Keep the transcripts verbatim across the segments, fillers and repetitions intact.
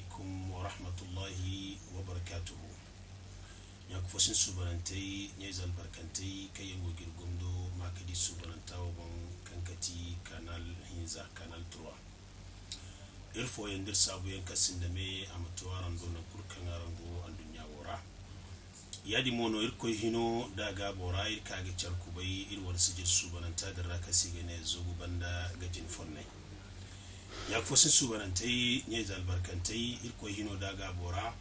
Alaikum wa rahmatullahi wa barakatuhu. Ɲaaka fo sin suubanantey, ɲayze albarkantey, kaŋ yaŋ go ga iri gomdo ma ka di suubananta wo boŋ, kaŋ ga ti Canal hinza, Canal trois. Iri fooyaŋ da iri saabuyaŋ kaŋ sinda me, a ma to araŋ do nangu kulu kaŋ araŋ go anduɲɲa wo ra. Yaadin mo no, Irkoy hino da a gaabo ra, iri ka ga care kubay iri wane sijir suubananta din ra, kaŋ se i ga ne Zagu banda ga jine fonnay. Ɲaaka fo sin suubanantey, ɲayze albarkantey, Irkoy hino da a gaabo ra,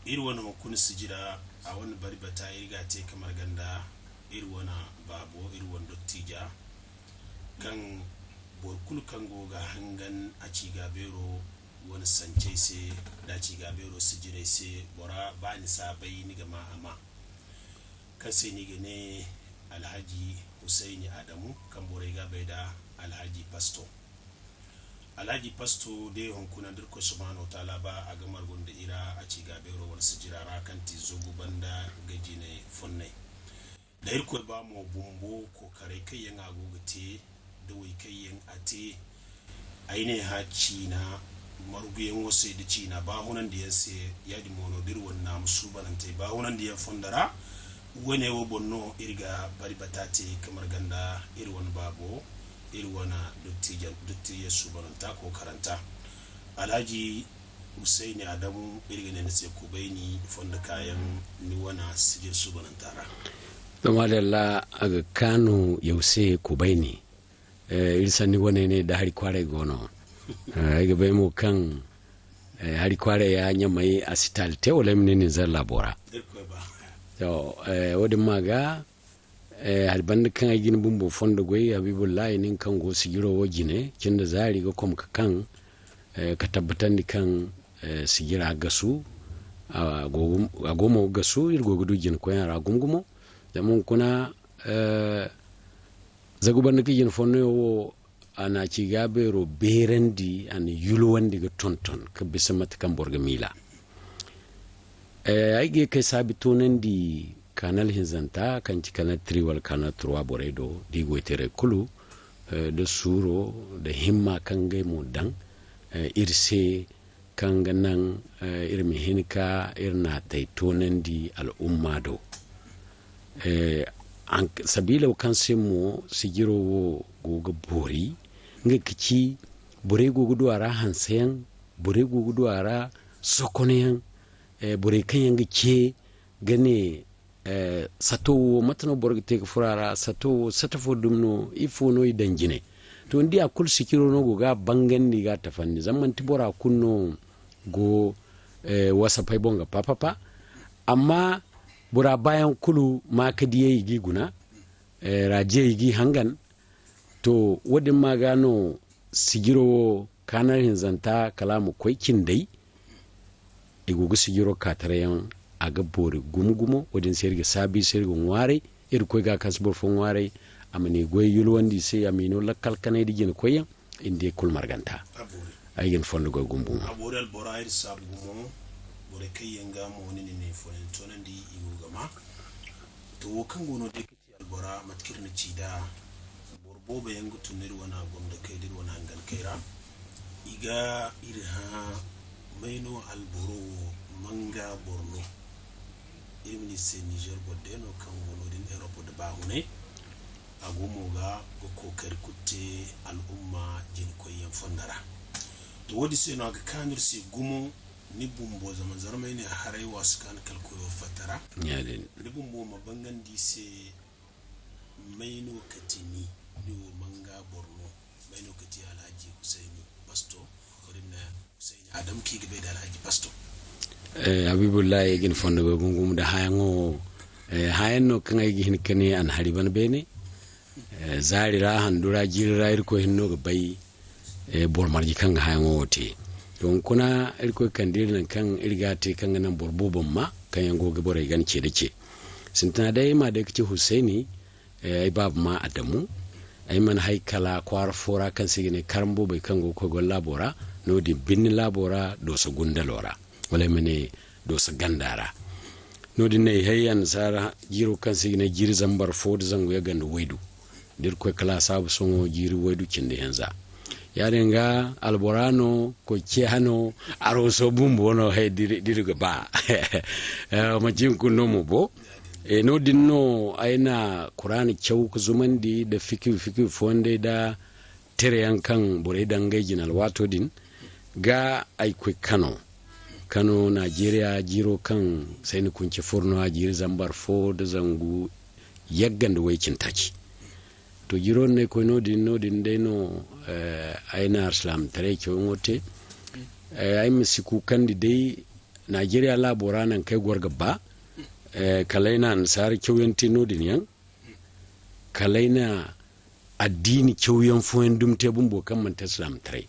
iri wane hunkuna sijira, a wane bari bata iri ga a te ka marga nda iri wane baabo, iri wane dottiija, kaŋ boro kulu kaŋ go ga hangan a ci ga beero wane sancey se, da a ci ga beero sijirey se, bora ba ni si a bay, ni ga ma a ma. Kaŋ se no i ga ne Alhaji Husayni Adamu, kaŋ borey ga a bay da Alhaji Pasto. Alhaji Pasto day hunkuna da Irkoy Subhanahu wa Taala ba, a ga margu nda iri a ci ga beero wane sijira ra, kaŋ ti Zagu banda ga jine fonnay. Da Irkoy ba mo, bumbo kookaray kaŋ yaŋ a go ga te, da way kaŋ yaŋ a te, ay ne hã ciina marguyaŋo se da ciina baahunandiyaŋ se. Yaadin mo no da iri wane naamu suubanantey baahunandiyaŋ fondo ra, wane wo boŋ no iri ga bari bata te ka marga nda iri wane baabo, iri wane dottiija, dottiija suubananta kookaranta. Alhaji Husayni Adamu, iri ga ne ni se kubayni fondo kaayaŋ ni wane sijir suubananta ra. To, madalla, a ga kaanu yaw se kubayni. Eh, iri sanni wane ne da hari kwaaray go no. Eh, ay ga bay mo kaŋ, eh, hari kwaaray ya ɲamay a si taali te, wala ay ma ne nin zalla bora. Irkoy ba. To, eh, wo-din ma ga, eh, hari banda kaŋ ay ga ni bumbo fondo goy, Habibullahi, nin kaŋ go sijiro wo jine, cin da zaari ga kom ka kaŋ, eh, ka tabbatandi kaŋ, eh, sijira gasu, a go, a go mo ga gasu, iri go ga du jine koyyaŋ ra gumo-gumo. Zama hunkuna, eh, Zagu banda ga jine fonnoyaŋ wo, a na ci ga beero beerandi, a na yulwandi ga tonton ka bisa mate kaŋ boro ga miila. Eh, ay ga ye k'ay saabi toonandi Canal hinzanta, kaŋ ci Canal Tri wala Canal Trois borey do, da i goytaray kulu, eh, da suuro, da himma kaŋ ngey mo daŋ, eh, iri se, kaŋ ga naŋ, eh, iri ma hin ka iri naatay toonandi al'umma do. Eh, an, sabiilo kaŋ se mo sijiro wo go ga boori, nga ga ci borey go ga du a ra hanseyaŋ, borey go ga du a ra sokonayaŋ, eh, borey kaŋ yaŋ ga ce ga ne, eh, sato wo, mate no boro ga te ga furo a ra? Sato wo, sato fo dumi no, ifo no i daŋ jine? To, ni di a kulu sijiro no go ga a bangandi, ga a tafandi. Zama manti bora kulu no go, eh, wasapey boŋ ga pa, pa, pa. Amma bora baayaŋ kulu ma ka diyey i g'i guna, eh, raajiyey i g'i hangan. To, wo-din ma ga no sijiro wo, Canal hinzanta, kala a ma koy cindey. I go ga sijiro kaatarayyaŋ, a ga boori gumo-gumo. Wo-din se iri ga saabu i se, iri ga ŋwaaray. Irkoy ga kaŋ si boro fo ŋwaaray, a ma ni goy yulwandi i se, a ma i no lakkal kanay da jina koyyaŋ, i na di kulu marganta. A boori. Ay ga ni fondo goy gumo-gumo. A boori albora, iri saabu gumo. Borey kaŋ yaŋ ga mo ni na ni fooyaŋ toonandi, i go ga ma. To, wo kaŋ go no day, albora, mate kaŋ iri na ci nd'a, boro boobo yaŋ ga tun iri wane gomdakey da iri wane hangankey ra. I ga iri hã, may no alboro wo manga boro no? Iri ma ne i se Niger boro day no kaŋ go noodin Europe nda baahunay. A go mo ga, ga kookari kulu te al'umma jina koyyaŋ fonda ra. To, wo-din se no a ga kaanu iri se gumo, ni bumbo, zama zarmey ne haray waasu kaanu kala koyo fatta ra. Yaadin. Ni bumbo ma bangandi i se, may no ka ti ni, ni wo manga boro no, may no ka ti Alhaji Husayni Pasto, wala iri ma ne Husayni Adamu kaŋ i ga bay da Alhaji Pasto. Eh, Habibullahi, ay ga ni fondo goy gumo-gumo nda hããyaŋo wo. Eh, hããyaŋ no kaŋ ay ga hin ka ne a na hari ban beene. Eh, zaari ra, handu ra, jiiri ra, Irkoy hinne no ga bay, eh, boro marje kaŋ ga hããyaŋo wo te. To, hunkuna Irkoy kande iri nangu kaŋ iri ga a te kaŋ ga naŋ boro boobo ma, kaŋ yaŋ go ga borey gana ce nda ce. Sintina day, ay ma day ga ci Husayni, eh, ay baaba ma Adamu. Ay mana hay kala kwaara fo ra kaŋ se i ga ne Karamboobey kaŋ go ga koy goy laabo ra, noodin Birni laabo ra, Dooso gundalo ra. Wala ay ma ne Dooso ganda ra. Noodin no ay hay annasaara jiiro kaŋ se i ga ne jiiri zambar fo nda zangu yagga nda waydu. Da Irkoy kala a saabu sohõ jiiri waydu cindi hinza. Yaadin ga, albora no, kocciya no, aroso bumbo no, hay, diri, diri ga ba. Eh, manci hunkuna no mo bo. Eh, noodin no ay na Kuraana caw ka zumandi nda fikiyo, fikiyo fooyaŋ day nda tereyaŋ kaŋ borey daŋ ngey jine alwaato din ga ay koy Kano. Kano, Najeriya, jiiro kaŋ Sayni Kunce furo no, a jiiri zambar fo nda zangu yagga nda way cine taaci. To, jiiro din no ay koy noodin, noodin day no, eh, ay na alsilaamataray cawyaŋo te. Eh, ay ma si kuukandi day, Najeriya laabo ra nangu kaŋ ay goro ga ba, eh, kala ay na annasaara cawyaŋ te noodin yaŋ, kala ay na addiini cawyaŋ fooyaŋ dumi te bumbo kaŋ manti alsilaamataray.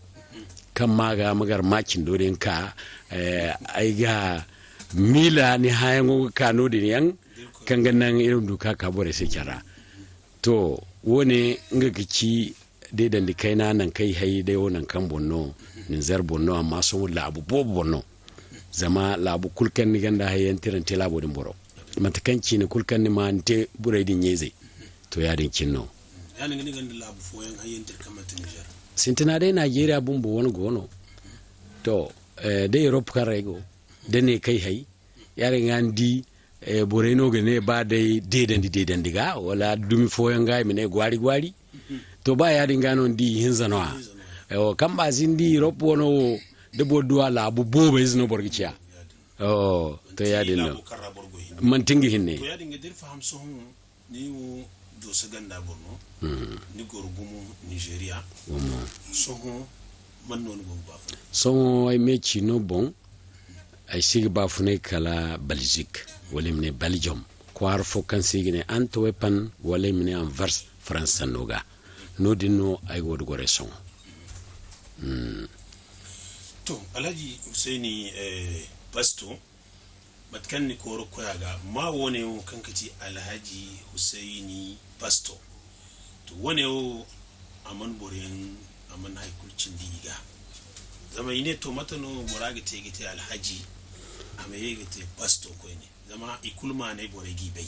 Kaŋ ma ga ma gar ma cindo din ka, eh, ay ga miila ni hããyaŋo ga ka noodin yaŋ, kaŋ ga naŋ iri ma du ka ka borey se care ra. To, wo-ne nga ga ci deedandi kayna, nangu kaŋ ay hay day wo, nangu kaŋ boŋ no, Nizer boŋ no, amma sohõ laabu boobo boŋ no. Zama laabu kulu kaŋ ni gonda hayyaŋ tira, ni te laabo din boro. Mate kaŋ ciine kulu kaŋ ni ma, ni te borey din ɲa-izey. To, yaadin cine no. Yaadin ga ni gonda laabu fooyaŋ hayyaŋ tira kaŋ manti Nizer. Sintina day Najeriya bumbo wane go no. To, eh, da Europe kaŋ ra ay go, da ne kaŋ ay hay, yaadin ga ni di, eh, borey no ga ne ba day deedandi, deedandi ga, wala dumi fooyaŋ ga i ma ne gwaari, gwaari. To, ba yaadin ga no ni di i hinza no a. Ewo, kaŋ ba si ni di Europe wano wo, da boro du a laabu boobo ize no boro ga ciya. Oh, to, yaadin no. Manti nga hinne. To, yaadin ga da iri faham sohõ, ni wo Dooso ganda boro no, ni goro gumo Nizeeriya. Gumo. Sohõ, man no ni go ga baafunay? Sohõ ay me ciino boŋ, ay si ga baafunay kala Belgique, wala i ma ne Belgium. Kwaara fo kaŋ se i ga ne Antwerpen, wala i ma ne Anvers, Faransa sanno ga. Noodin no ay go ga goray sohõ. Mm. To, Alhaji Husayni, eh, Pasto, mate kaŋ ni kooro koy a ga, maa wo-ne wo kaŋ ga ti Alhaji Husayni Pasto. To, wo-ne wo, a mana boroyaŋ, a mana hay kulu cindi i ga. Zama i ne, to, mate no bora ga te, ga te Alhaji, a ma ye ga te Pasto koyne? Zama i kulu maaney borey g'i bay.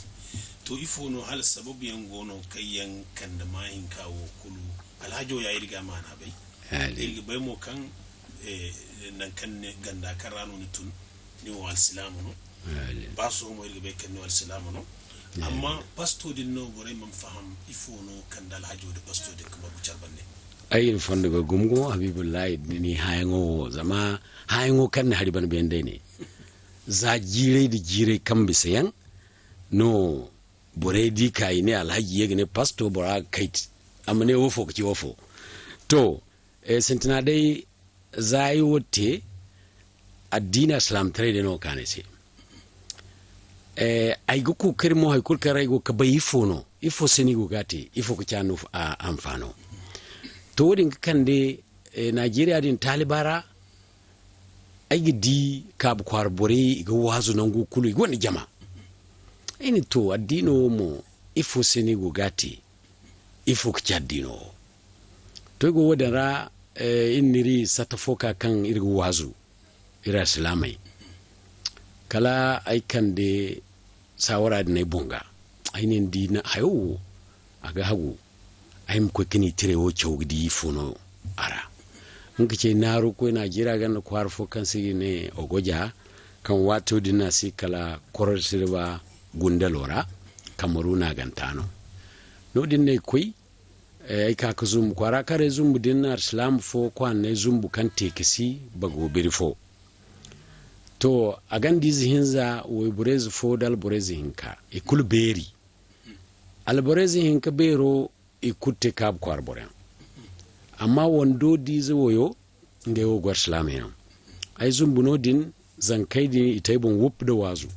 To, ifo no hala sababu yaŋ go no kaŋ yaŋ kande maa hinka wo kulu? Alhajo ya iri ga a maana bay. Iri ga bay mo kaŋ, eh, nangu kaŋ ni ganda kaŋ ra no ni tun, ni wo alsilaama no. Ba sohõ mo iri ga bay kaŋ ni wo alsilaama no. Amma Pasto din no borey mana faham ifo no kande Alhajo nda Pasto din ga margu care bande. Ay, iri fondo ga gumo, Habibullahi, ni hããyaŋo wo, zama hããyaŋo kaŋ ni hari bana beene day ne. Za jiiray nda jiiray kaŋ bisa yaŋ no borey di ka i ne Alhaji ye ga ne Pasto, bora ga kay, a ma ne wo fo ga ci wo fo. To, eh, sintina day, za ay wo te, addiina alsilaamataray day no ga kaan ay se. Eh, ay ga kookari mo, hay kulu kaŋ ra ay go ga bay, ifo no, ifo se no i go ga a te, ifo ga ci a no, a, hanfaano. To, wo-din ga kande, eh, Najeriya din taaliba ra, ay ga di kaabu kwaara borey, i ga waazu nangu kulu, i gonda jama. Ay ne, to, addiino wo mo, ifo se no i go ga a te? Ifo ga ci addiino wo? To, ay go wo-din ra, eh, iri n'iri satta fo ka kaŋ iri ga waazu, iri alsilaamey. Kala ay kande saawara din ay boŋ ga. Ay ne, ni di na hayo wo, a ga hagu. Ay ma koy ka ni tirey wo caw ga di ifo no a ra. Nga ga ci ay naaru koy Najeriya ganda kwaara fo kaŋ se i ga ne Ogoja, kaŋ waato din no a si kala Kororsirba gundalo ra, Kamaru naaganta no. Noodin no ay koy, eh, ay ka ga zumbu kwaara kaŋ ra ay zumbu din, alsilaama fo kwaanay zumbu kaŋ te ka si bago biri fo. To, a gonda ize hinza, wayboreyze fo nda alboreyze hinka, i kulu beeri. Alboreyze hinka beero, i kulu te kaabu kwaara boroyaŋ. Amma wando da ize wayo, ngey wo go alsilaama yaŋ. Ay zumbu noodin, zankey din, i te ay boŋ wuppu nda waazu.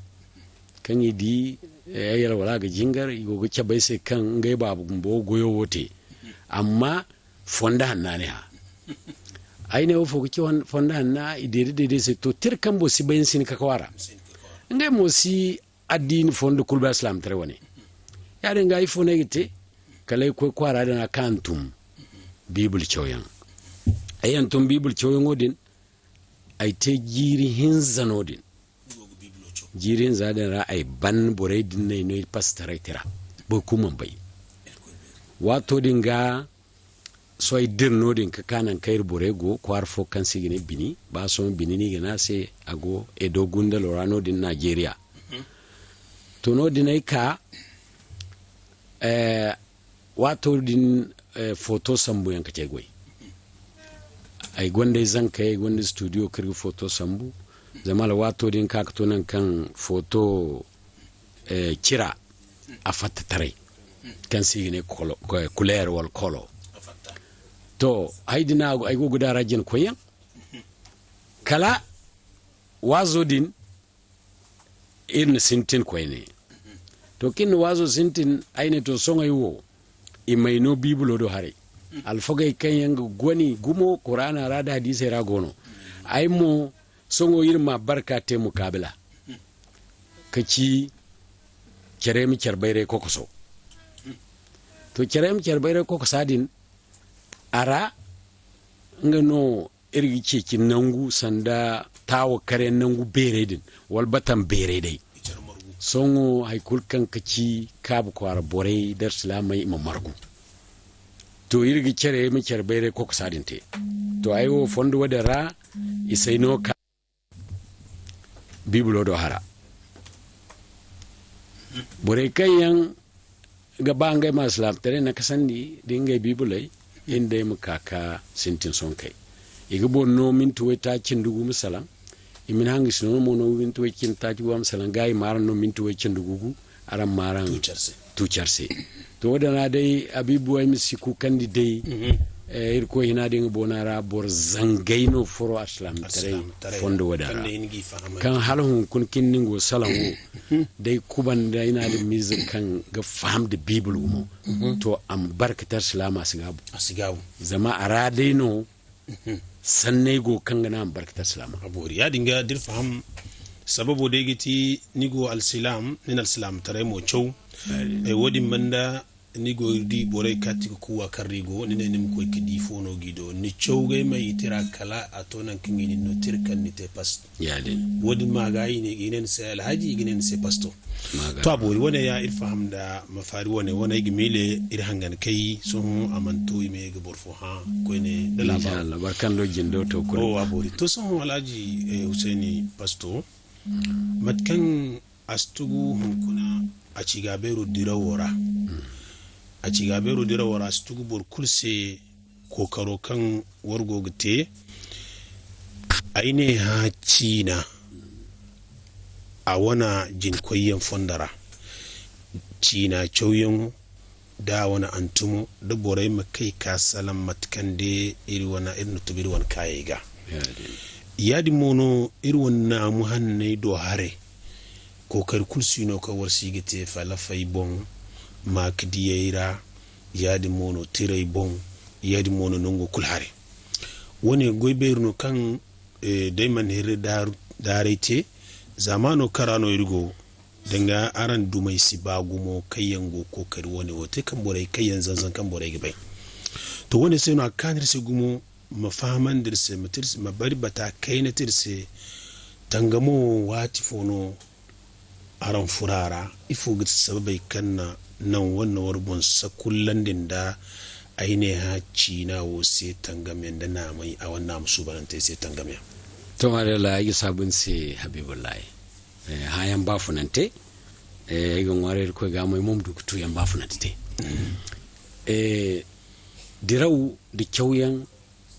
Kaŋ i di, eh, ay alwala ga jingar, i go ga cabe ay se kaŋ ngey baaba bumbo goyo wo te. Amma fondo hanna ni hã. Ay ne, wo fo ga ci fondo hanna? I deede deede ay se, to, tira kambo si bay ni si ni kakaw a ra. Ngey mo si addiini fondo kulu bay alsilaamataray wane. Yaadin ga, ifo no ay ga te? Kala ay koy kwaara din ra ka hantum Biibul cawyaŋ. Ay hantum Biibul cawyaŋo din, ay te jiiri hinza noodin. Jiiri hinza din ra ay ban borey din no ay no ay pastaray tira. Boro kulu mana bay. Waato din ga, Sohõ ay dira noodin ka kaa nangu kaŋ iri borey go, kwaara fo kaŋ se i ga ne Bini. Ba sohõ Bini no i ga ne a se, a go Edo gundalo ra noodin, Najeriya. To, noodin ay kaa, eh, waato din, eh, foto sambu yaŋ ka te ay goy. Ay gonda ay zankey, ay gonda studio kaŋ iri ga foto sambu. Zama alwaato din ka, ka to nangu kaŋ foto, eh, cira a fatta taray, kaŋ se i ga ne kolo-, ko-, kuleer wala kolo. To, hay din no ay go ga daŋ a ra jina koyyaŋ. Kala waazo din, iri na sintin koyne. To, kaŋ iri na waazo sintin, ay ne, to, sohõ ay wo, i m'ay no Biibulo do haray. Alfagey kaŋ yaŋ ga goni gumo Kuraana ra nda hadiisey ra go no. Ay mo, sohõ iri ma barka te mukaabila, ka ci care ma care bayray kokoso. To, care ma care bayray kokosa din, a ra nga no iri ga ceeci nangu sanda taawa kare nangu beerey din, wala batan beerey day. Sohõ hay kulu kaŋ ka ci Kaabu kwaara borey nda alsilaamey, i ma margu. To, iri ga care ma care bayray kokosa din te. To, ay wo fondo wo-din ra, i s'ay no ka Biibulo do hara. Borey kaŋ yaŋ ga ba ngey ma alsilaamataray nakasandi nda ngey Biibiley, iri nda ay ma ka, ka sintin sonkey. I ga boro no minti waytaaci cindi gu ma salaŋ. I ma ni hangasino mo no minti way cindi taaci gu a ma salaŋ. Ga i ma araŋ no minti way cindi gu gu, araŋ ma araŋ tu care se. Tu care se. To, wo-din ra day, Habiibu, ay ma si kuukandi day, eh, Irkoy hina din nga boona ra, boro zangay no furo alsilaamataray fondo wo-din ra. Kaŋ hala hunkuna kaŋ ni go salaŋ wo, day kubanda ay na adamize kaŋ ga faham nda Biibil gumo. To, a ma barkate alsilaama, a si gaabu. A si gaabu. Zama a ra day no sanney go kaŋ ga naŋ a ma barkate alsilaama. A boori. Ya-din ga da iri faham, sababo day ga ti ni go alsilaam, ni na alsilaamataray mo caw. Eh, wo-din banda ni go ga di borey kaati ga kuuwa kaŋ ra i go, ni ne ni ma koy ga di fo no g'i do. Ni caw ga ay ma i tira kala a to nangu kaŋ i na ni no tira kaŋ ni te pas. Ya-din. Wo-din ma ga i ne, i ne ni se alhaji, i ga ne ni se pasto. To, a boori wane ya iri faham nda mafaari wane, wane ay ga miile iri hangan kay sohõ a mana to i me ga boro fo hã koyne da labaaro. Inshallah, barkan do jindo to kulu. Oh, a boori. To, sohõ Alhaji, eh, Husayni Pasto, mate kaŋ a si tugu hunkuna a ci ga beero dirawo ra. A ci ga beero dirawo ra a si tugu boro kulu se kookaro kaŋ war go ga te. Ay ne hã ciina a wane jinkoyyaŋ fondo ra, ciina cawyaŋo da a wane hantumo, da borey ma kay ka salaŋ mate kaŋ day iri wane, iri na tubu iri wane kaayey ga. Ya-din. Ya-din mo no iri wane naamu hanney do haray. Kookari kulu si no kaŋ war si ga te falafay boŋ, maakadiyey ra, ya-din mo no tirey boŋ, ya-din mo no nango kulu haray. Wane goy beeri no kaŋ, eh, day mana hirri daar-, daaray te, zaamaano kaŋ ra no iri go, danga araŋ dumey si ba gumo kaŋ yaŋ go kookari wane wo te, kaŋ borey, kaŋ yaŋ zanzan kaŋ borey ga bay. To, wane se no a ga kaan iri se gumo, ma fahamandi iri se, ma te iri se, ma bari bata kayna te iri se, tangamo wo waati fo no araŋ furo a ra? Ifo ga ti sababey kaŋ na naŋ wane war boŋ sakullandi nda ay ne hã ciina wo se tangamiyaŋ nda naamay, a wane naamu suubanantey se tangamiyaŋ? To, madalla, ay ga saabu ni se, Habibullahi. Eh, hãyaŋ baafunante, eh, ay ga ŋwaaray Irkoy ga mo, ay mo ma du ga tuuyaŋ baafunante te. Eh, diraw nda cawyaŋ,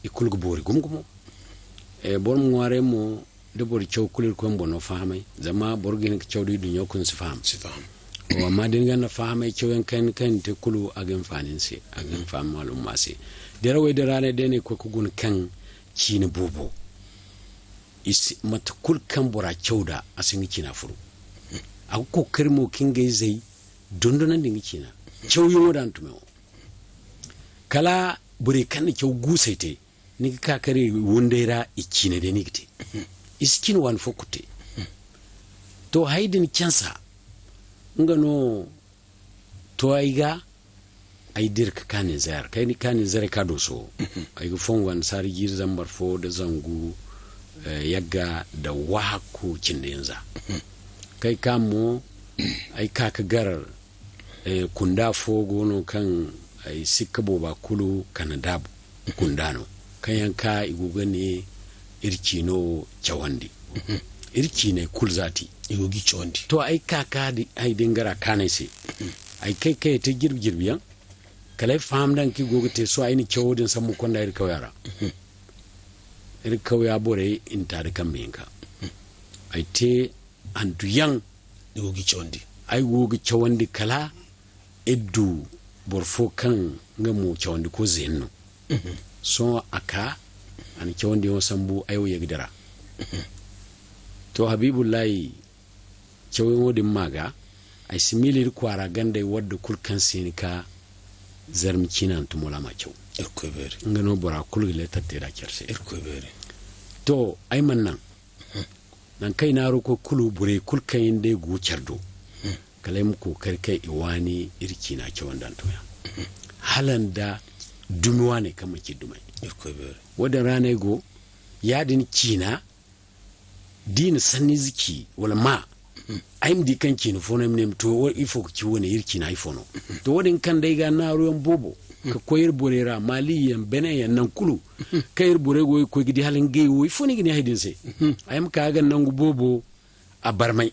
i kulu ga boori gumo-gumo. Eh, boro ma ŋwaaray mo, da boro caw kulu Irkoy ma boro no fahamay, zama boro ga hin ga caw da i duɲɲo kulu si faham. Si faham. O, amma da ni gonda fahamay, cawyaŋ kaŋ ni, kaŋ ni te kulu, a ga hinfaani ni se, a ga hinfaani al'umma se. Dirawey din ra ne day no ay koy ga guna kaŋ ciina boobo. I si, mate kulu kaŋ bora caw nd'a, a si nga ciina furu. A ga kookari mo ka ngey zay dondonandi nga ciina. Cawyaŋo da hantumyaŋo. Kala borey kaŋ na caw guusey te, ni ga ka kare wunday ra, i ciine day no i ga te. I si cine waani fo kulu te. To, hay din cansa, nga no to ay ga, ay dira ka kaa Nizeer. Kay ni kaa Nizeer ka dooso. Mhm. Ay ga fongu annasaara jiiri zambar fo nda zangu, eh, yagga nda waako cindi hinza. Mhm. Kay ka mo, ay ka ga gar, eh, kunda fo go no kaŋ ay sikka booba kulu kana daabu kunda no, kaŋ yaŋ ka i go ga ne iri ciino cawandi. Iri ciiney kulu zaati. I go g'i cawandi. To, ay ka ka di-, ay dingara kaanay se. Ay kay kay te jirbi jirbi yaŋ. Kala ay faham daŋ kaŋ i go ga te, sohõ ay na cawo din sambu konda iri kawya ra. Iri kawya borey i na taari kambe hinka. Ay te handu yaŋ. Ni go ga cawandi. Ay go ga cawandi kala iri du boro fo kaŋ nga mo cawandi ko zeeni no. Sohõ a ka, a na cawandiyaŋo sambu ay wo ye ga dira. To, Habibullahi, cawyaŋo din ma ga, ay si miila iri kwaara gandey wadda kulu kaŋ si hin ka zarma ciina hantumo la ma caw. Nga no bora kulu ga leetar te da care se. To, ay mana naŋ. Naŋ kaŋ ay naaru koy kulu, borey kulu kaŋ yaŋ day go care do, kala ay ma kookari kaŋ i waani iri ciina cawandi hantumyaŋ. Hala nda dumi waaney kaŋ manti dumey. Wo-din ra no ay go, yaadin ciina, d'i na sanniize ci wala maa, ay ma di kaŋ ciina fo no, ay ma ne, to, wo-, ifo ga ci wane, iri ciina ifo no? To, wo-din kaŋ day ga naaruyaŋ boobo ka koy iri borey ra, Mali yaŋ, Benin yaŋ, naŋ kulu kaŋ iri borey go ga koy ga di hala ngey wo, ifo no i ga ne hay din se? Ay ma ka ga nangu boobo a barmay.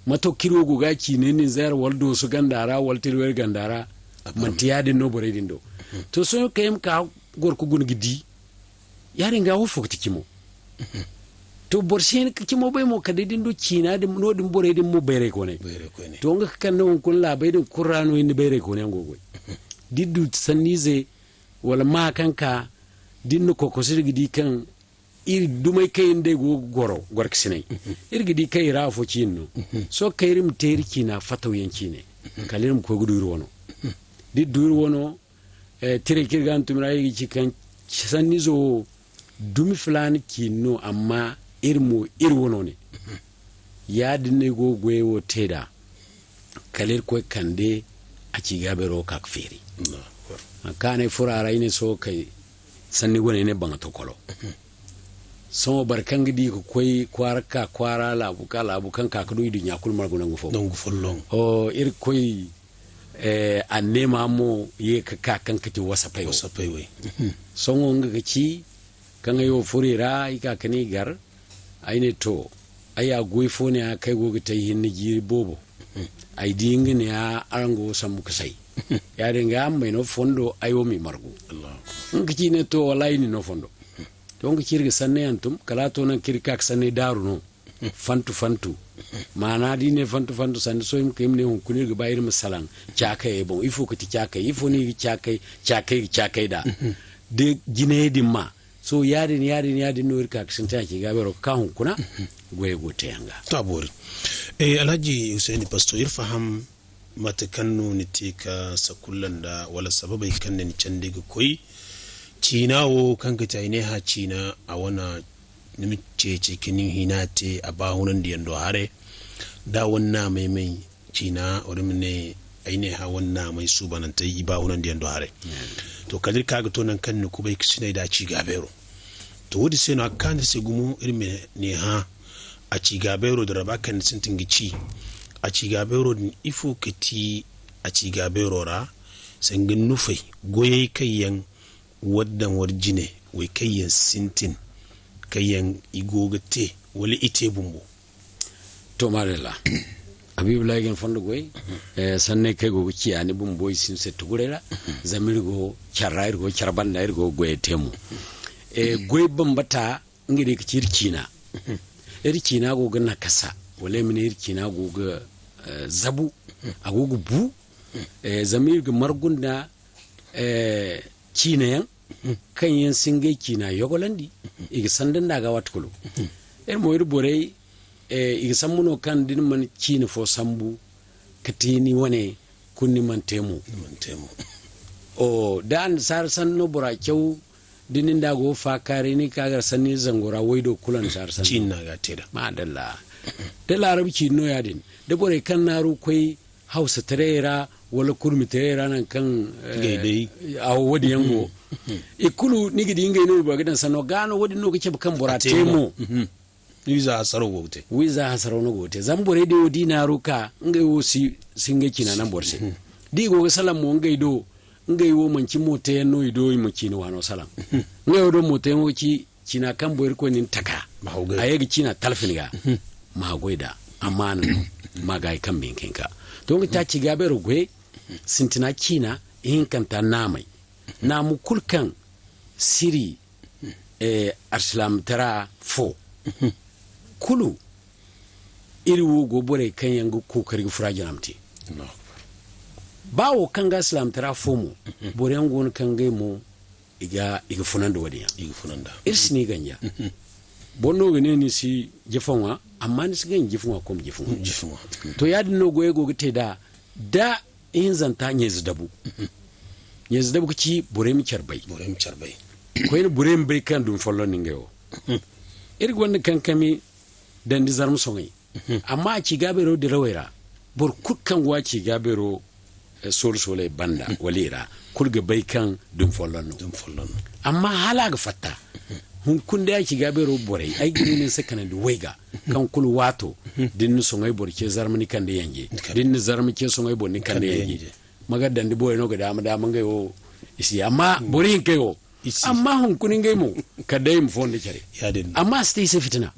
Mato kaŋ iri wo go ga a ciine Nizeer wala Dooso ganda ra wala Tilwayri ganda ra, manti yaadin no borey din do. To, sohõ kaŋ ay ma ka goro ga guna ga di, yaadin ga wo fo ga ti cimo. To, boro si hin ka cimo bay mo, kala day da ni du ciina din, no-din borey din mo bayraykooney. To, nga ka kande hunkuna laabey din kulu ra no iri na bayraykooney yaŋ go ga goy. Da iri du sanniize wala maa kaŋ ka, da iri na kokoso iri ga di kaŋ iri dumey kaŋ iri nd'ey go ga goro, gorkasiney. Iri ga di kaŋ i ra afo ciine no. Sohõ kaŋ iri ma te iri ciina fatawyaŋ ciine. Kala iri ma koy ga du iri wano. Da iri du iri wano, eh, tirey kaŋ iri ga hantum i ra, iri ga ci kaŋ sanniizo wo dumi filaana ciine no, amma iri mo iri wano ne. Yaadin no ay go ga goyey wo te nd'a. Kala Irkoy kande a ci gaabeero ka ga feeri. Haŋ kaŋ a ne ay furo a ra, ay ne sohõ kay sanni go no, ay ne baŋa tokolo. Sohõ boro kaŋ ga di ga koy kwaara ka kwaara, laabu ka laabu, kaŋ ka ga du i duɲɲa kulu margu nangu fo. Nangu folloŋ. O, Irkoy, eh, anneema mo ye ga ka kaŋ ga ti wasapey wo. Wasapey wo. Sohõ nga ga ci kaŋ ay wo furo i ra, ay ka ga ni gar, ay ne, to, ay ya goy fo ne-ya kaŋ ay go ga te ay hinne jiiri boobo. Ay di nga ne-ya araŋ go ga sambu ga say. Yaadin ga, araŋ m'ay no fondo, ay wo m'i margu. Nga ci ne, to, wallaahi, ni no fondo. To, nga ci iri ga sanney hantum, kala a to naŋ kaŋ iri ga ka ga sanney daaru no. Fantu fantu. Maana da i ne fantu fantu sanda sohõ, ay ma kay ay ma ne hunkuna iri ga ba iri ma salaŋ caakayey boŋ. Ifo ga ti caakay? Ifo no i ga caakay, caakay ga caakay nd'a? Da jinayey din ma. Sohõ yaadin, yaadin, yaadin no iri ka ga sintin a ci gaabeero ga ka hunkuna. Goyey go ga te yaŋ ga. To, a boori. Eh, Alhaji Husayni Pasto, iri faham mate kaŋ no ni te ka sakulla nda, wala sababey kaŋ na ni candi ga koy ciina wo, kaŋ ga ti ay ne hã ciina, a wane ni ma ceeci ka ni hina te a baahunandiyaŋ do haray. Da a wane naamay may ciina, wala ma ne, ay ne hã wane naamay suubanantey i baahunandiyaŋ do haray. To, kala iri ka ga to naŋ kaŋ ni kubay ga sinay da a ci gaabeero. To, wo-din se no a ga kaanu iri se gumo, iri ma ne hã a ci gaabeero din ra, ba kaŋ ni sintin ga ci a ci gaabeero din, ifo ga ti a ci gaabeero ra, sanga nufey, goyey kaŋ yaŋ war daŋ war jine, way kaŋ yaŋ sintin, kaŋ yaŋ i go ga te, wala i te bumbo. To, maadalla. Habiibu Laahi ga ni fondo goy, eh, sanney kaŋ ay go ga ciya ni bumbo, i si ni se tuguray ra, zama iri go care ra, iri go care banda, iri go ga goyey te mo. Eh, goy bambata, nga day ga ci iri ciina. Iri ciina go ga nakasa, wala ay ma ne iri ciina go ga, eh, zabu, a go ga bu, eh, zama iri ga margu nda, eh, ciina yaŋ, kaŋ yaŋ si ngey ciina yogolandi, i ga sanda nda a ga waati kulu. Iri mo, iri borey, eh, i ga sambu no kaŋ da ni mana ciina fo sambu ka te ni wane, kulu ni mana te mo. Ni mana te mo. O, da annasaara sanni no bora caw, da ni nda a go ga faakaaray, ni ga ka ga sanni zango ra, way do kulu annasaara sanni no. Ciina no a ga a te nd'a. Maadalla. Da laarabu ciina no yaadin. Da borey kaŋ naaru ga koy hawsataray ra, wala kurmitaray ra, naŋ kaŋ, eh, awo, wo-din yaŋ go. I kulu, ni ga di ngey no boro ga daŋ sanno. Gaa no, wo-din no ga cabe kaŋ bora te mo. Wiiza hasaro go ga te. Wiiza hasaro no go ga te. Zama borey din wo, da i naaru ka, ngey wo si, si ngey ciina naŋ boro se. Da i go ga salaŋ mo ngey do, Ngey wo manci mootayaŋ no i do, i ma ciina waano salaŋ. Ngey wo do mootayaŋo ga ci ciina kaŋ boŋ Irkoy na ni taka. A ye ga ciina talfi ni ga. Ma haggoy nd'a. Amaana no. Ma gaayi kambe hinka hinka. To, nga ti a ci gaabeero goyey, sintina ciina, ihinkanta naamey. Naamu kulu kaŋ siri, eh, alsilaamtara fo. Kulu, iri wo go borey kaŋ yaŋ ga kookari ga fura jina ma te. Ba wo kaŋ ga alsilaamtara fo mo, boro yaŋ go no kaŋ ngey mo, i ga, i ga funandi wo-din yaŋ. Iri si ni ganja. Boro no ga ne ni si jifa ŋwa, amma ni si ganja jifa ŋwa, koma jifa ŋwa. To, yaadin no goyey go ga te nd'a, da ihinzanta ɲayze dabu. Ɲayze dabu ga ci borey ma care bay. Borey ma care bay. Koyne borey ma bay kaŋ dumi folloŋ no ngey wo. Iri gonda kankami dandi zarma soŋay. Amma a ci gaabeero dirawey ra, boro kulu kaŋ go a ci gaabeero, eh, soolu-sooley banda wala i ra, kulu ga bay kaŋ dumi folloŋ no. Amma hala a ga fatta, hunkuna day a ci gaabeero borey, ay ga ne ni se kanandi wayga, kaŋ kulu waato, da ni na soŋay boro ce zarma ni kande yanje, da ni na zarma ce soŋay boro ni kande yanje. Ma ga dandi borey no ga daama-daama ngey wo, i si, amma boro hinkey wo, amma hunkuna ngey mo, kala day i ma fondo care. Amma a si te i se fitina.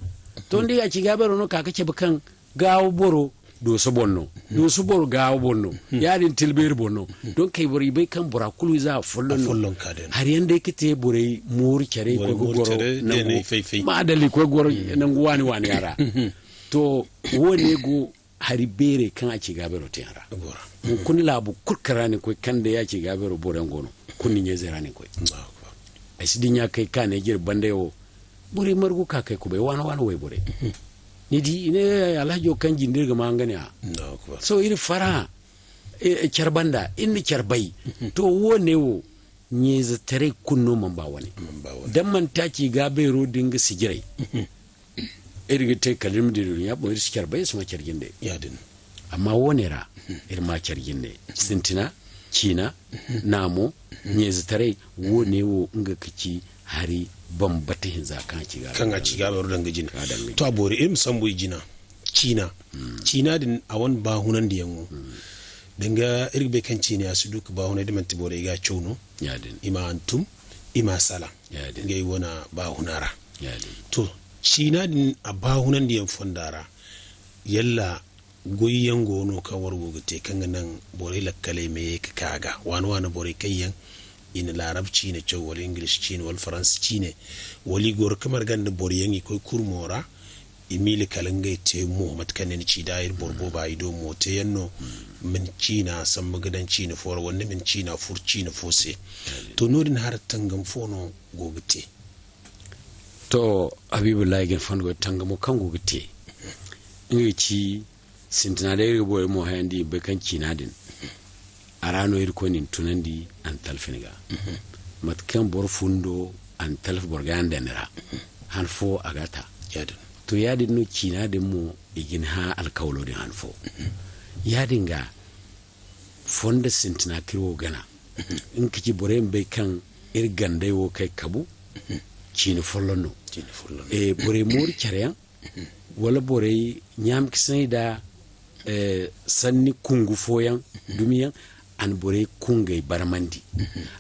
To, ni di a ci gaabeero no ka ga cabe kaŋ gaawo boro dooso boŋ no. Dooso boro gaawo boŋ no. Yaadin tilbeeri boŋ no. Donc, ay boro, i bay kaŋ bora kulu ize afolloŋ no. Hari yaŋ day ga te borey mooru care, i koy ga goro nangu. Ma adala i koy ga goro nangu waani-waani yaŋ ra. To, wo-ne go hari beerey kaŋ a ci gaabeero te yaŋ ra. Hunkuna laabu kulu kaŋ ra ni koy, kaŋ day a ci gaabeero boro yaŋ go no, kulu ni ɲayzey ra ni koy. Ay si dinya kay ka ne jire banda yaŋ wo, borey margu ka kay kubay, waana-waana wayborey. Ni di, i ne, Alhajo kaŋ jinde iri ga maa nga ne, a. Sohõ iri fara, e, e, care banda, iri na care bay. To, wo-ne wo, ɲayzetaray kulu no mana ba wane. Da manti a ci gaabeero din ga sijiray. Iri ga te kala iri ma di duɲɲa boŋ, iri si care bay, iri si ma care jinde. Amma wo-ne ra, iri ma care jinde. Sintina, ciina, naamo, ɲayzetaray, wo-ne wo nga ga ci hari bambata hinza kaŋ a ci gaabeero daŋ ga jina. To, a boori, iri ma sambu i jina. Ciina. Ciina din, a wane baahunandiyaŋo. Danga iri ga bay kaŋ ciina ya si du ga baahunay da manti borey ga a caw no. I ma hantum, i ma a salaŋ. Ngey wane baahuna ra. To, ciina din a baahunandiyaŋ fonda ra, yalla goyyaŋ go no kaŋ war go ga te, kaŋ ga naŋ borey lakkaley ma ye ga ka a ga? Waani-waani borey kaŋ yaŋ i na laarab ciine caw, wala ingilish ciine, wala faransa ciine, wala i goro ga marga nda boro yaŋ, i koy kurmo ra, i miila kala ngey te mo, mate kaŋ ne ni ci da iri boro booba i do mo te yaŋ no, ma ni ciina samba ga daŋ ciine fo ra, wala ni ma ni ciina furu ciine fo se. To, no-din hara tangam fo no go ga te? To, Habibullahi, ga ni fondo goy tangamo kaŋ go ga te. Nga ga ci, sintina day iri ga borey mo hayandi, i bay kaŋ ciina din, a ra no Irkoy na ni tunandi, a na talfi ni ga. Mate kaŋ boro fundo, a na talfi boro ga yaŋ daŋ ni ra. Han fo a ga a ta. To, yaadin no ciina din mo, i ga ni hã alkawlo din han fo. Yaadin ga, fondo sintina kaŋ iri wo gana. Nga ga ci borey ma bay kaŋ iri gandey wo kaŋ ay kabu, ciine folloŋ no. E, borey mooru care yaŋ, wala borey ɲaama ka sinay da, e, sanni kungu fooyaŋ, dumiyaŋ, a na borey kungey barmandi.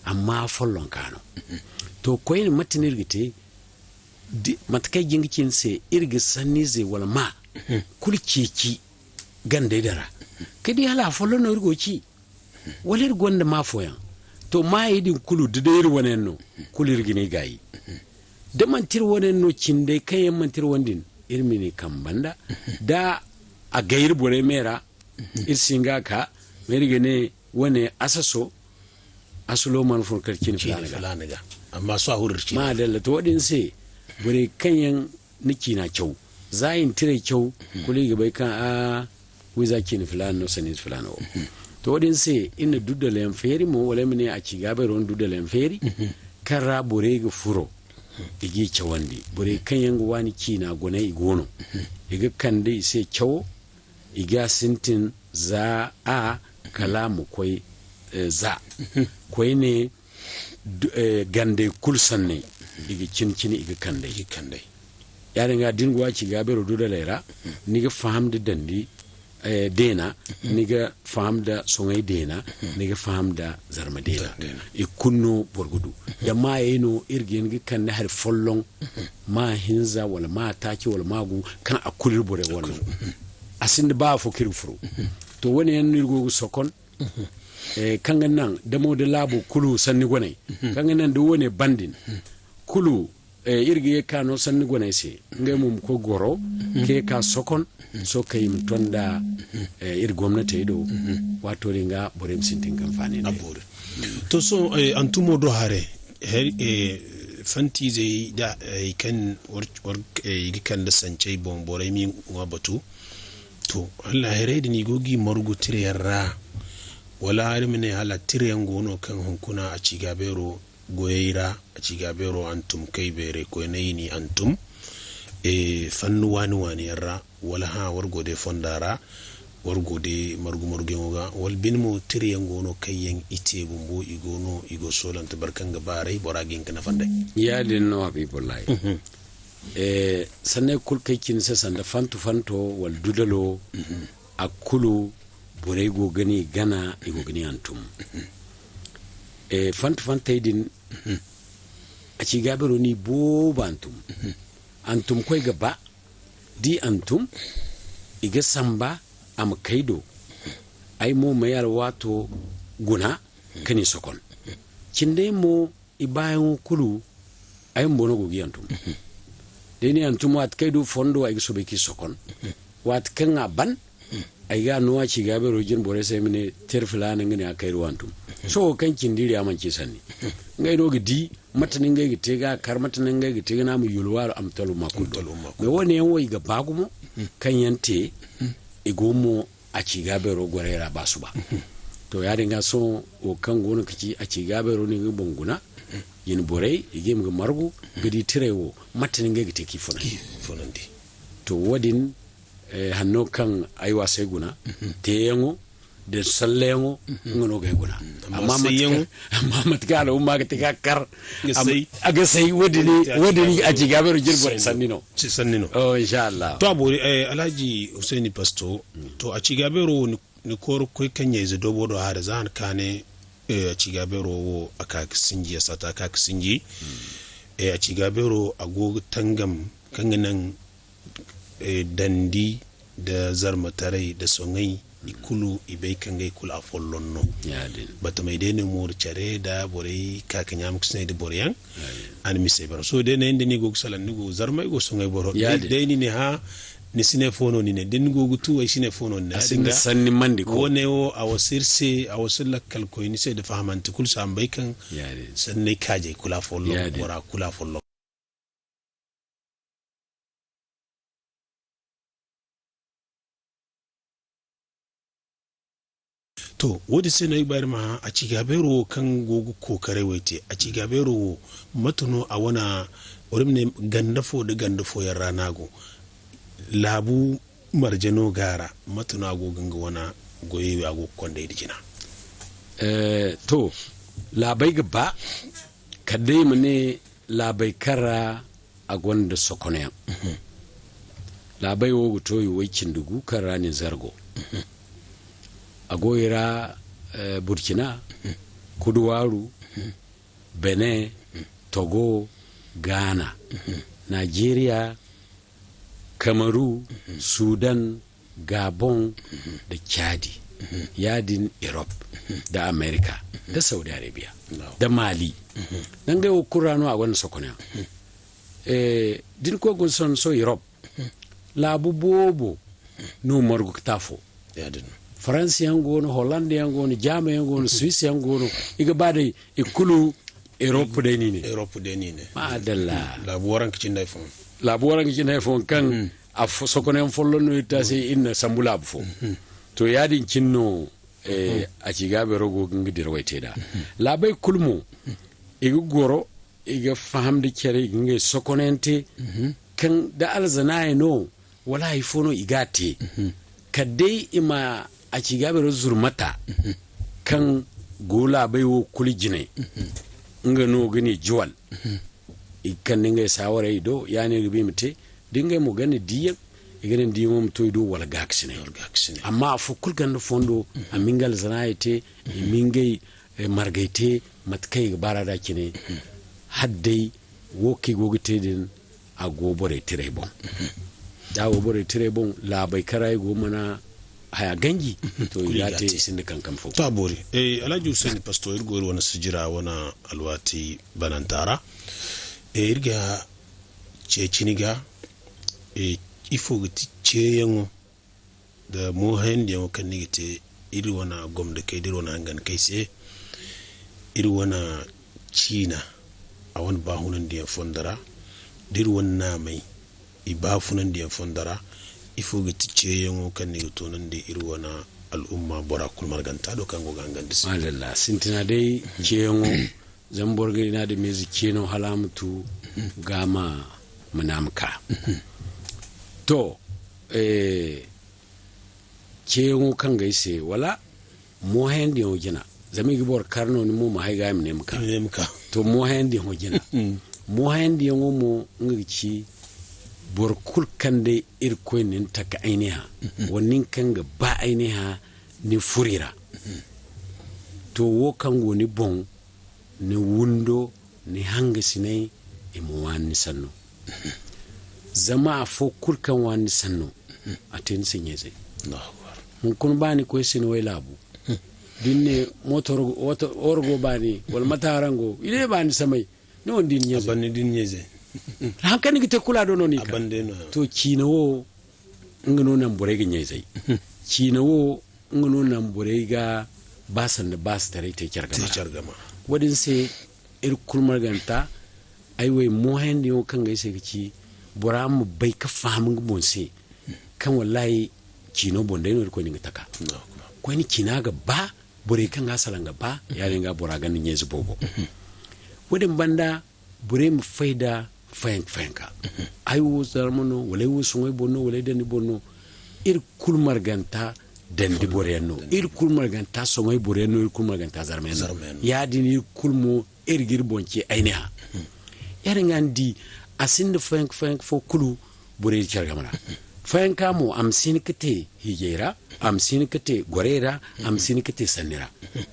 Amma follonka no. To, koyne, mate no iri ga te? Mate kaŋ ay jin ga ci ni se, iri ga sanniize wala maa kulu ceeci gandey din ra. Ka di hala afolloŋ no iri go ga ci, wala iri gonda maa fooyaŋ? To, maayey din kulu, da day iri wane yaŋ no, kulu iri ga ne i gaayi. Da manti iri wane yaŋ no, cindey kaŋ yaŋ manti iri wane din, iri ma ni kaŋ banda. Da a gay iri borey me ra, iri si hin ga a ka, ma iri ga ne, wane asaso, asulo mana fun kala ciine filaana ga. Amma sohõ a huru iri ciine. Maadalla, to, wo-din se, borey kaŋ yaŋ na ciina caw, za i na tirey caw, kulu i ga bay kaŋ, a, wiiza ciine filaana no, sanniize filaana wo. To, wo-din se, iri na duddal yaŋ feeri mo, wala ay ma ne a ci gaabeero na duddal yaŋ feeri, kaŋ ra borey ga furo, i g'i cawandi. Borey kaŋ yaŋ ga waani ciina goney, i go no. I ga kande i se cawo, i ga sintin za a kala ma koy, eh, za. Koyne, du-, eh, gandey kulu sanney, i ga cine-cine, i ga kand'ey. Yaadin ga, da ni go a ci gaabeero duddaley ra, ni ga faham da dandi, eh, deena, ni ga faham da soŋay deena, ni ga faham da zarma deena. I kulu no boro ga du. Da maayey no iri ga hin ga kande hari folloŋ, maa hinza wala maa taaci wala maa gu, kaŋ a kulu iri borey wane no. A sinda ba afo kaŋ iri ga furo. To, wane yaŋ no iri go ga sokon, eh, kaŋ ga naŋ damo da laabo kulu sanni goney, kaŋ ga naŋ da wane bandin kulu, eh, iri ga ye ka no sanni goney se. Ngey mo ma koy goro, ka ye ka sokon, so kaŋ i ma ton da, eh, iri gomnatey do, waato din ga borey ma sintin ga anfaani nd'a. To, sohõ, eh, hantumo do haray, her-, eh, fantiizey da, eh, kaŋ war, war, eh, i ga kande sancey boŋ, borey m'i ŋwa batu. To, hala haray din i go g'i margu tirayaŋ ra, wala iri ma ne hala tirayaŋ go no kaŋ hunkuna a ci gaabeero goyey ra, a ci gaabeero hantum kay beeray koyney n'i hantum, eh, fannu waani-waani yaŋ ra, wala hã, war go day fonda ra, war go day margu-marguyaŋo ga, wala bine mo tirayaŋ go no kaŋ yaŋ i te bumbo, i go no, i go soolante boro kaŋ ga baaray, bora ga hin ga nafa nd'ey. Yaadin no, Habibullahi. Eh, sanney kulu kaŋ ay ci ni se sanda fanto-fanto wala dudalo, a kulu borey go ga ni gana, i go ga ni hantum. Eh, fanto-fantey din, a ci gaabeero n'i boobo hantum. Hantum koy ga ba, d'i hantum, i ga samba a ma kay do. Ay mo m'ay alwaato guna ka ni sokon. Cindey mo, i baayaŋo kulu, ay bumbo no go ga i hantum. Day ni hantum, waati kaŋ ay du fondo, ay ga soobay k'i sokon. Waati kaŋ a ban, ay ga a no a ci gaabeero jine borey se, ay ma ne, teeri filaana nga ne a kayru hantum. Sohõ kaŋ cindi iri, a manci sanni. Ngey no ga di mate no ngey ga te ga a kar, mate no ngey ga te ga ne a ma yulwa, a ma taluma kulu do. Mais wane yaŋ wo, i ga ba gumo, kaŋ yaŋ te, i go mo a ci gaabeero gorey ra ba suba. To, yaadin ga sohõ wo kaŋ go no ga ci a ci gaabeero no i ga boŋ guna, jine borey, i ga hima ga margu, ga di tiray wo, mate no ngey ga te k'i funandi. To, wo-din, eh, hanno kaŋ ay waasay guna, teeyaŋo, da sallayaŋo, nga no g'ay guna. Amma mate kaŋ, amma mate kaŋ al'umma ga te ga kar, a ga say, wo-din, wo-din a ci gaabeero jine borey sanni no. Sanni no. Oh, insha Allah. To, a boori, eh, Alhaji Husayni Pasto, to, a ci gaabeero wo ni, ni kooro koy kaŋ ɲayze doobo do haray za han kaane, eh, a ci gaabeero wo a ka ga sinji, a saata a ka ga sinji. Eh, a ci gaabeero a go ga tangam kaŋ ga naŋ, eh, dandi nda zarmataray nda soŋay, i kulu, i bay kaŋ ngey kulu afolloŋ no. Batamey day no mooru care nda borey ka ga ɲaama ga sinay nda boroyaŋ. A na misey bara. Sohõ day no yaŋ da ni go ga salaŋ, ni go ga zarma, ay go ga soŋay boro. Day ni ne, hã, ni si ne fo no ni ne. Da ni go ga tu, ay si ne fo no ni ne. A sinda sanni mandi ko. Wo-ne wo, a wasa iri se, a wasa lakkal koy ni se nda fahamante kulu se a ma bay kaŋ sanney kaajey kulu afolloŋ, bora kulu afolloŋ. To, wo-din se no ay ga ba iri ma hã, a ci gaabeero wo kaŋ go ga kookaray wo te, a ci gaabeero wo, mate no a wane, wala iri ma ne, ganda fo nda ganda fooyaŋ ra no a go. Laabu marje no go a ra, mate no a go ga nga wane goyey wo, a go ga konda i nda jina? Eh, to, laabey ga ba, kala day i ma ne, laabey kaŋ ra a gonda sokonayaŋ. Laabey wo ga to i way cindi gu kaŋ ra Nizer go. A go i ra, eh, Burkina, Kuduwaaru, Benin, Togo, Ghana, Nigeria, Kamaru, Sudan, Gabon, da Chadi. Yaadin Europe, da America, da Saudi Arabia, da Mali. Nangey wo kulu ra no a gonda sokonayaŋ. Eh, da ni koy ga sohõ Europe, laabu boobo no margu ga te afo. Faransa yaŋ go no, Hollande yaŋ go no, Jaama yaŋ go no, Suisse yaŋ go no. I ga ba day i kulu Europe day no i ne. Europe day no i ne. Maadalla. Laabu waranka cindi hay fo. Laabu waranka cindi hay fo kaŋ a fo-, sokonayaŋ folloŋ no iri te a se, iri na sambu laabu fo. To, yaadin cine no, eh, a ci gaabeero go ga nga dirawey te nd'a. Laabey kulu mo, i ga goro, i ga faham nda care, i ga ngey sokonayaŋ te, kaŋ da alzanaayey no, wala hay fo no i ga a te. Kala day i ma a ci gaabeero zurmata, kaŋ go laabey wo kulu jine, nga no ga ne juwal. I ga kande ngey saawarey i do, ya-din i ga ba i ma te, da ngey mo gonda diiyaŋ, I ga naŋ diyaŋo ma to i do wala gaakasinay. Wala gaakasinay. Amma afo kulu ganda fondo, mhm, a ma ngey alzanaayey te, mhm, i ma ngey, eh, margey te, mate kaŋ i ga baar'a da cine, mhm, hala day wo kaŋ i go ga te din, a go borey tirey boŋ. Mhm. Da a go borey tirey boŋ, laabey kaŋ ra i go mana haya ganji, mhm, to, i ga te i sinda kankam fo. To, a boori. Eh, Alhaji Hussein Pasto, iri go iri wane sijira wane alwaati bananta ra. Eh, iri ga ceeci ni ga, eh, ifo ga ti ceeyaŋo nda moohayandiyaŋo kaŋ ni ga te iri wane gomdakey nda iri wane hangankey se, iri wane ciina, a wane baafunandiyaŋ fondo ra, nda iri wane naamey, i baafunandiyaŋ fondo ra, ifo ga ti ceeyaŋo kaŋ ni ga toonandi iri wane al'umma bora kulu marganta do kaŋ go ga hangandi se? Madalla, sintina day, ceeyaŋo, zama boro ga ne a da miize ce no hala a ma tu, ga ma, ma naama ka. To, eh, ceeyaŋo kaŋ ga ay se, wala moohayandiyaŋo jina. Zama i ga boro kar no, ni mo ma hay ga, i ma ne ma ka. I ma ne ma ka. To, moohayandiyaŋo jina. Mm. Moohayandiyaŋo mo, nga ga ci boro kulu kaŋ day Irkoy na ni taka ay ne hã, mhm, wala nin kaŋ ga ba ay ne hã, ni furo i ra. Mhm. To, wo kaŋ go ni boŋ, ni windo, ni hangasinay, i ma waani ni sanno. Zama afo kulu kaŋ waani ni sanno, a te ni se ɲayzey. Allahu akbar. Hunkuna ba ni koy Sinawey laabu, da ni ne, mooto woro go, wata, woro go baani, wala mate araŋ go? I ne baani samay, ni wane da ni ɲayzey. A ban ni da ni ɲayzey. Haŋ kaŋ ni ga te kulu a do no ni ka. A ban day no. To, ciina wo, nga no naŋ borey ga ɲayzey. Ciina wo, nga no naŋ borey ga ba sanda baasitaray te care game ra. Te care game ra. Wo-din se, iri kulu marganta, ay wo ay moohayandiyaŋo kaŋ ga ay se ga ci, bora ma bay ka faham nga boŋ se, kaŋ wallahi ciino boŋ day no Irkoy na nga taka. Allahu akbar. Koyne ciina ga ba, borey kaŋ ga salaŋ ga ba, mhm, yaadin ga bora gonda ɲayze boobo. Mhm. Wo-din banda, borey ma fay da fayanka fayanka. Mhm. Ay wo zarma no, wala ay wo soŋay boro no, wala ay dandi boro no. Iri kulu marganta dandi boroyaŋ no. Dandi. Iri kulu marganta soŋay boroyaŋ no, iri kulu marganta zarmayaŋ no. Zarmayaŋ no. Yaadin iri kulu mo, iri ga iri boŋ ce ay ne hã. Mhm. Yaadin ga ni di, a sinda fayanka fayanka fo kulu borey da care game ra. Mhm. Fayanka mo, a ma si hin ka te hiijay ra, a ma si hin ka te gorey ra, a ma si hin ka te sanni ra. Mhm.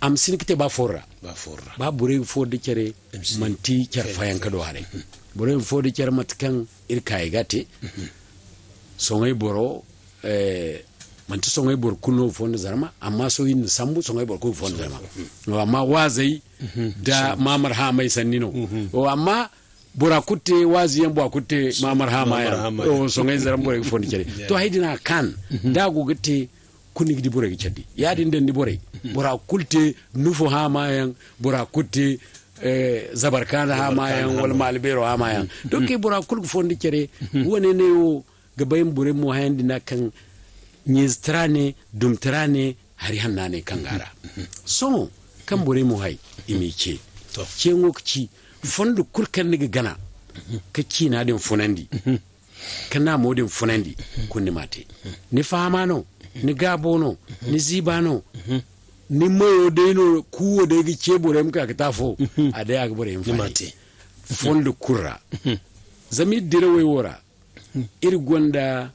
A ma si hin ka te ba fooro ra. Ba fooro ra. Ba borey ga fooro da care, manti care fayanka do haray. Mhm. Borey ga fooro da care mate kaŋ iri kaayey ga te. Mhm. Soŋay boro, eh, manti soŋay boro kulu no ga fooro nda zarma, amma sohõ iri na sambu, soŋay boro kulu ga fooro nda zarma. Mhm. Amma waazey, mhm, da maamar haamay sanni no. Mhm. O, amma bora kulu te waaziyaŋ, bora kulu te maamar haama yaŋ. Maamar haama yaŋ. O, soŋay zarma borey ga fondo care. Yeah. To, hay din a kaan, mhm, da a go ga te, kulu ni ga di borey ga care di. Yaadin dandi borey. Mhm. Bora kulu te nufu haama yaŋ, bora kulu te, eh, zabarkaana haama yaŋ, zabarkaana haama yaŋ, wala maali beero haama yaŋ. Mhm. Donc, bora kulu ga fondo care, mhm, wane ne wo ga bay ma borey mo hayandi nda kaŋ ɲayzetaray ne, dumtaray ne, hari hanna ne kaŋ ga a ra. Mhm. Sohõ kaŋ borey mo hay, i m'i ce. To. Ceeyaŋo ga ci, fondo kulu kaŋ ni ga gana, mhm, ka ciina din funandi, mhm, ka naamo din funandi, mhm, kulu ni m'a te. Mhm. Ni fahama no, mhm, ni gaabo no, mhm, ni ziiba no, mhm, ni mayo day no, kuuwo day ga ce borey ma ka ga te afo, mhm, a day a ga borey ma faali. Fondo kulu ra. Mhm. Zama iri dirawey wo ra, iri gonda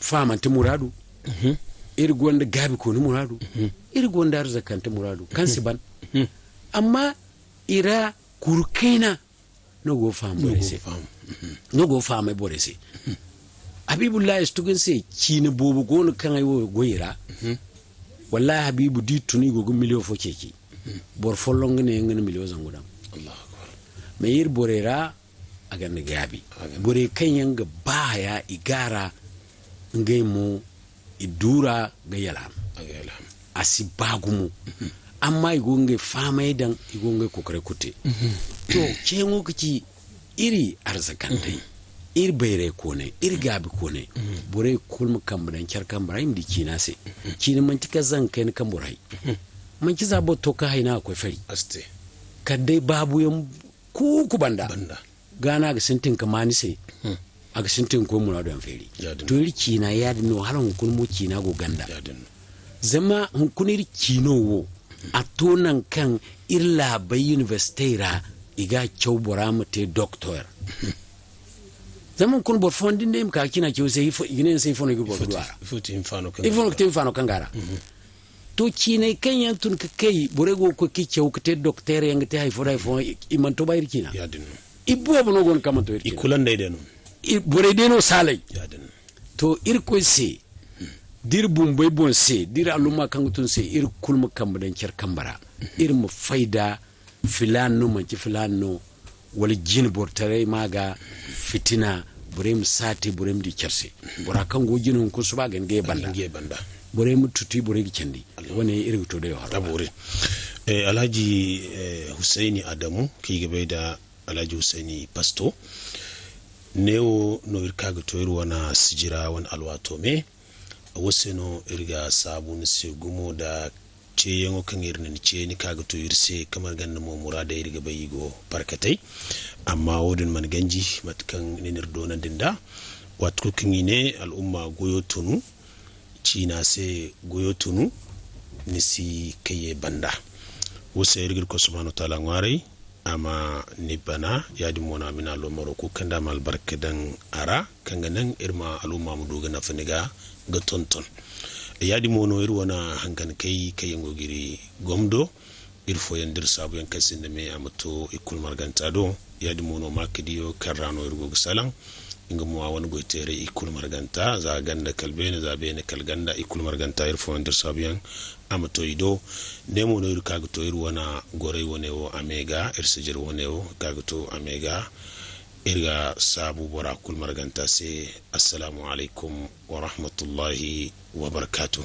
fahamante muraadu, mhm, iri gonda gaabikooni muraadu, mhm, iri gonda arzakante muraadu, kaŋ si ban. Mhm. Amma i ra kuru kayna no go ga faham borey se. No go ga faham. Mhm. No go ga fahamay borey se. Mhm. Habibullahi, si tugu ni se, ciine boobo go no kaŋ ay wo goyey ra. Mhm. Wallahi, Habibu, da i tun, i go ga miliyoŋ fo ceeci. Mhm. Boro folloŋ ga ne nga na miliyoŋ zangu daŋ. Allahu akbar. Mais iri borey ra, a gonda gaabi. A gonda. Borey kaŋ yaŋ ga ba haya, i gaara, ngey mo, i duura ga yalham. A ga yalham. A si ba gumo. Mhm. Amma i go ga ngey fahamay daŋ, i go ga ngey kokoray kulu te. Mhm. To, ceeyaŋo ga ci iri arzakantey, mhm, iri bayraykooney, iri gaabikooney. Mhm. Borey kulu ma kambe daŋ care kambe ra, i ma di ciina se. Mhm. Ciina manti kala zanga kayna kaŋ boro hay. Mhm. Manti za boro to ka hay no a ga koy fari. A si te. Kala day baabuyaŋ kuuku banda. Banda. Ga no a ga sintin ka maa ni se, hmm, a ga sintin ka koy muraadu yaŋ feeri. Yaadin no. To, iri ciina yaadin no, hala hunkuna mo ciina go ganda. Yaadin no. Zama hunkuna iri ciino wo, a to nangu kaŋ iri laabey universitey ra, i ga a caw bora ma te doktor. Hmm. Zama hunkuna boro fooyaŋ da ni ne i ma ka ga ciina caw i se, ifo i ga ne ni se, ifo no i ga boro du a ra? Ifo no ga te hinfaano kaŋ ga a ra? To, ciinay kaŋ yaŋ tun ga kay, borey go ga koy ga i caw ga te dokteer yaŋ, ga te hari fo nda hari fo, i mana to ba iri ciina. Iboobo no go no kaŋ mana to iri ciina. Borey day no saalay. To, Irkoy se, da iri bumbey boŋ se, da iri alumma kaŋ ga tun se, iri kulu ma kambe daŋ care kambe ra. Iri ma fay da filaana no, manti filaana no, wala jine borotaray ma ga fitina, borey ma saati, borey ma di care se. Bora kaŋ go jine hunkuna suba ga hin ga ye banda. Borey ma tuti, borey ga candi. Wane iri ga to day wo haro. Alhaji Husayni Adamu, kaŋ i ga bay nda Alhaji Husayni Pasto. Neewo no iri ka ga to iri wane sijira wane alwaato me. A wo se no iri ga saabu ni se gumo nda ceeyaŋo kaŋ iri na ni ce, ni ka ga to iri se, kamar ganda mo muraadey iri ga bay i go barkatey. Amma wo-din mana ganji, mate kaŋ ni n'iri doonandi nd'a. Waati kulu kaŋ i ne al'umma goyo tunu, ciina se goyo tunu, ni si kayye banda. Wo se iri ga Irkoy Subhaanahu wa Taala ŋwaaray, a ma ni bana, yaadin mo no a ma ni alloomaro kulu kaŋ da a ma albarka daŋ a ra, kaŋ ga naŋ iri ma al'umma ma du ga nafa ni ga, ga tonton. Yaadin mo no iri wane hangankey kaŋ yaŋ go ga iri gomdo, iri fooyaŋ da iri saabuyaŋ kaŋ sinda me a ma to i kulu marganta do. Yaadin mo no maakadiyo kaŋ ra no iri go ga salaŋ, nga mo a wane goyteerey i kulu marganta, za ganda kala beene, za beene kala ganda, i kulu marganta iri fooyaŋ da iri saabuyaŋ a ma to i do. Ne mo no iri ka ga to iri wane goray wane wo a me ga, iri sijir wane wo ka ga to a me ga. Iri ga saabu bora kulu marganta se. Assalaamu alaykum wa rahmatullahi wa barakaatuhu.